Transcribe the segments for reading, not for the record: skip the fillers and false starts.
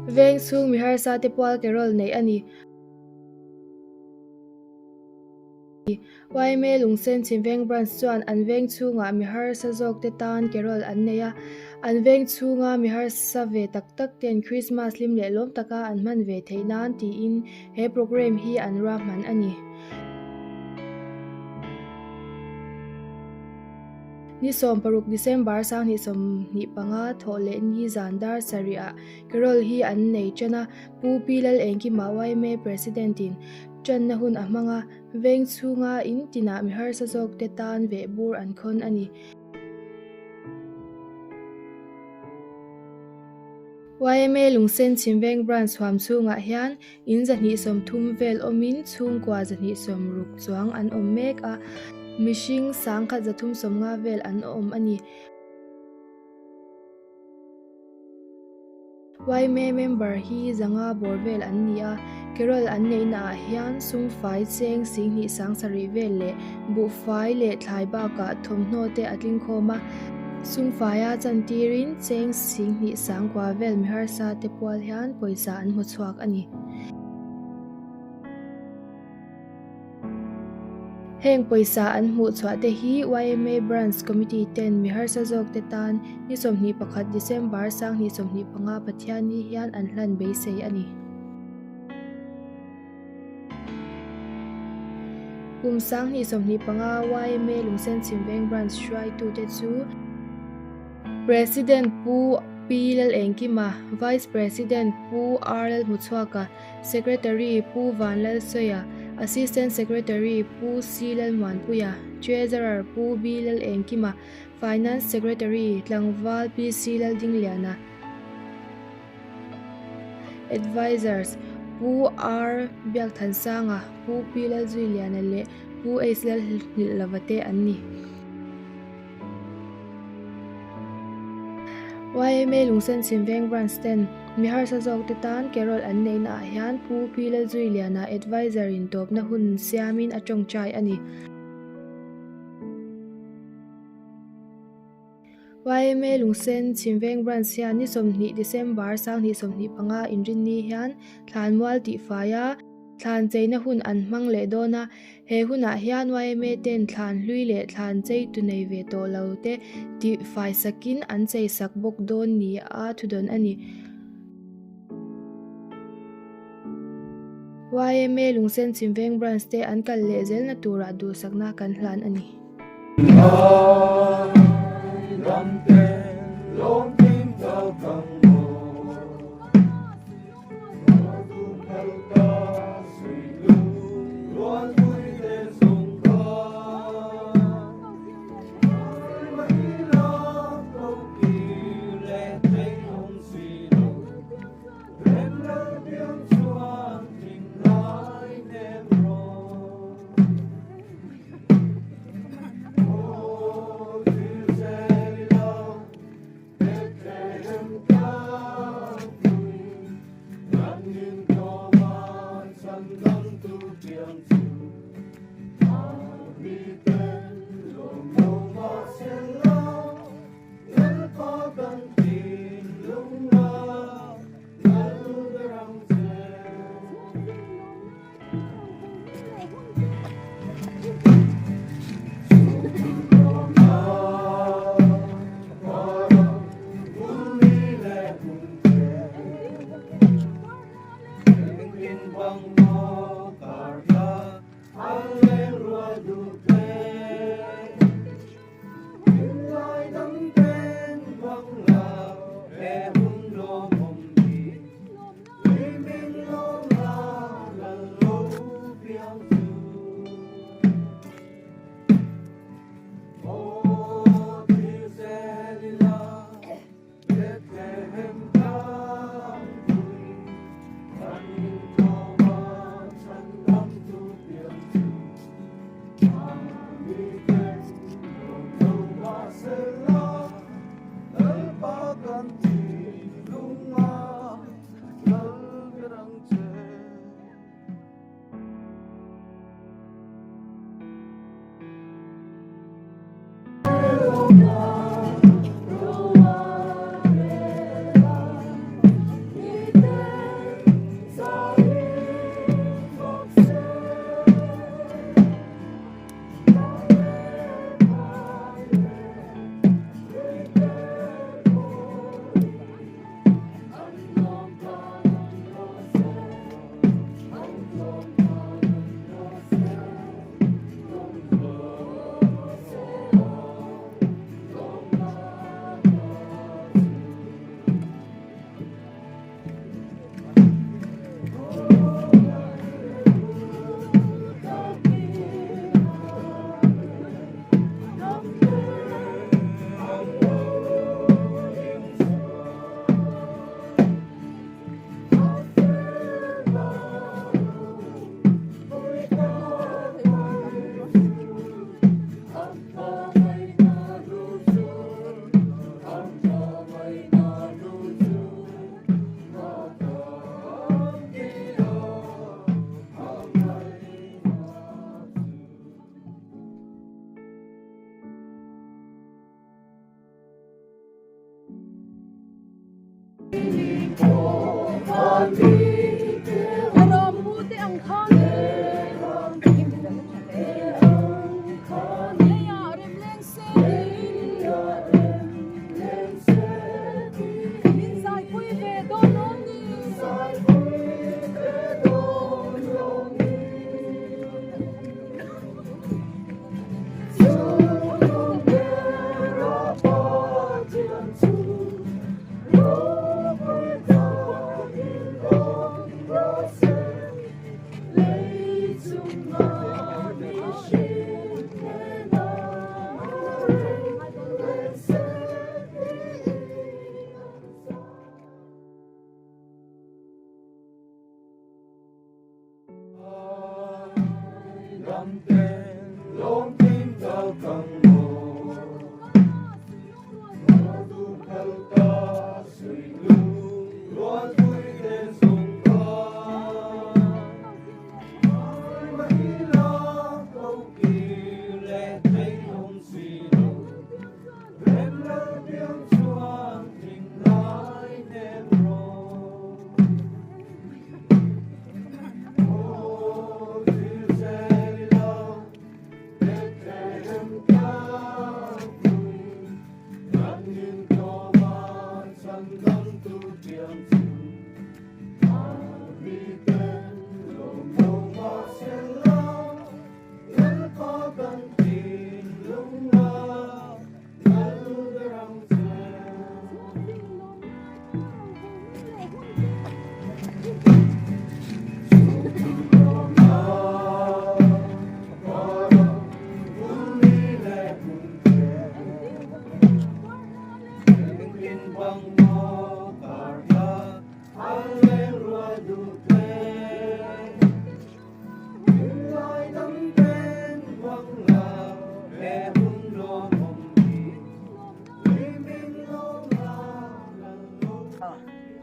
Veng chhung mi harsa te pual carol neih a ni. Yma Lungsen Chhimveng Branch chuan an veng chhungah mi harsa zawk te tan carol an nei a. An veng chhunga mi harsa ve tak tak ten Krismas hlim leh lawm taka an hman ve theih nan tiin he programme hi an ruahman a ni. Ni 16 December 2025 thawh leh ni zan dar sarihah carol hi an nei tan a, Pu Pi Lalengkima yma President in tanna hun a hmang a, veng chhunga in tinah mi harsa zawkte tan vehbur an khawn a ni. Yma Lungsen Chhimveng Branch huam chhungah hian in 230 vel awmin chhungkua 260 chuang an awm mek a, mihring 1,350 vel an awm a ni. Yma member hi zanga bawr vel an ni a, carol an neihna ah hian sumfai cheng 2 7 vel leh buhfai leh thlai bakah thawmhnaw te a tling khawm a, sumfaia chantirin cheng 2 9 vel mi harsa te pual hian pawisa an hmu chhuak a ni. Heng pawisa an hmuh chhuah te hi yma Branch Committee ten mi harsa zawk te tan ni 21 December 2025 Pathianni hian an hlan beisei a ni. Kum 2025 yma Lungsen Chhimveng Branch hruaitute chu President Pu P Lalengkima, Vice President Pu R Lalhmuchhuaka, Secretary Pu Vanlalsawia, Assistant Secretary Pu C Lalmuanpuia, Treasurer Pu B Lalengkima, Finance Secretary Tlangval P C Laldingliana, Advisers Pu R Biakthansanga, Pu P Lalzuiliana leh Pu H Lalhnilhlova te an ni. Yma Lungsen Chhimveng Branch ten mi harsa zawk te tan carol an neihna ah hian Pu Pi Lalzuiliana Adviser in tawpna hun siamin a tawngtai a ni. Yma Lungsen Chhimveng Branch hian ni 20 December 2025 inrinni hian thlanmual tihfai a, Thlan cheina hun an hmang leh dawn a, he hunah hian yma ten thlan hlui leh thlan chei tu nei ve tawh lo te tih fai sakin an chei sak bawk dawn ni a thudawn a ni. Yma Lungsen Chhimveng Branch te an kal leh zelna turah duhsakna kan hlan a ni.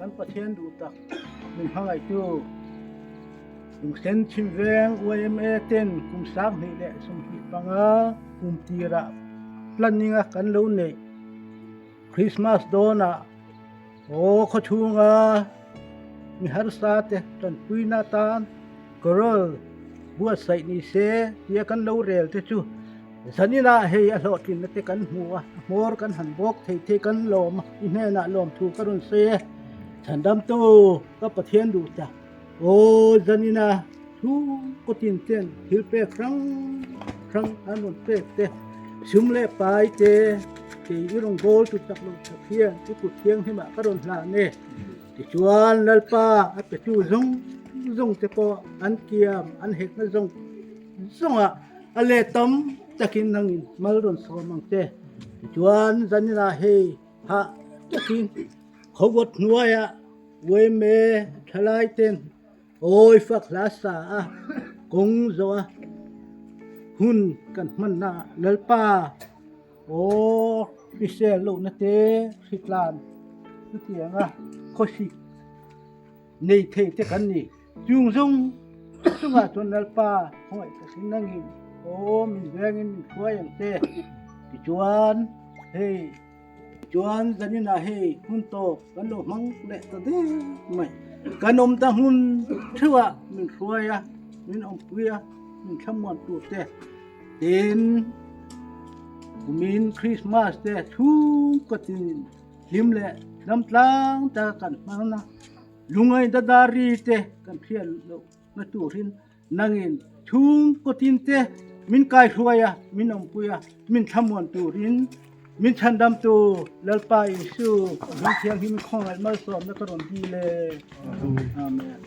Kan Pathian duh tak min hmangaihtu Lungsen Chhimveng yma ten kum 2025 kum tirah planning a kan lo neih Christmas dawnah aw khawchhunga mi harsa te tanpuina atan carol buatsaih ni se tia kan lo rel te chu zaninah hei a hlawhtlinna te kan hmu a, a hmawr kan han bawk thei thei kan lawm a, i hnenah lawmthu ka rawn sawi e, chhandamtu ka Pathian duh ta aw zanina thu kawtin ten thil pek hrang hrang an rawn pek te sum leh pai te kei i rawn goal tu chak lo tak hian i kut thianghlimah ka rawn hlan e tichuan Lalpa a petu zawng zawng te pawh an kiam an hekna zawng zawngah a let tam takin nangin mal rawn sawm ang che tichuan zaninah hei hah takin khawvawt hnuaiah uaime thalai ten Awi fak hla sa a kawng zawh a hun kan hmanna ah Lalpa aw hrisel lohna te hritlan chutiang a khawsik nei thei te kan ni. Chung zawng chungah chuan Lalpa khawngaih takin nangin aw min vengin min hruai ang che tichuan hei Chuan zaninah hei hun tawp kan lo hmang leh ta deuh mai. Kan awm ta hmun theuhah min hruai a, min awmpui a, min thlamuan tur te. Tin, kumin Christmas te chhungkaw tin hlim leh hnam tlang taka kan hmang a, lungngai dadari te kan hriat loh na turin Nangin chhungkaw tin te min kaihruai a, min awmpui a, min thlamuan turin min chhandamtu Lalpa Isu, Hming Thianghlim khawngaih malsawmna ka rawn dil e. Amen.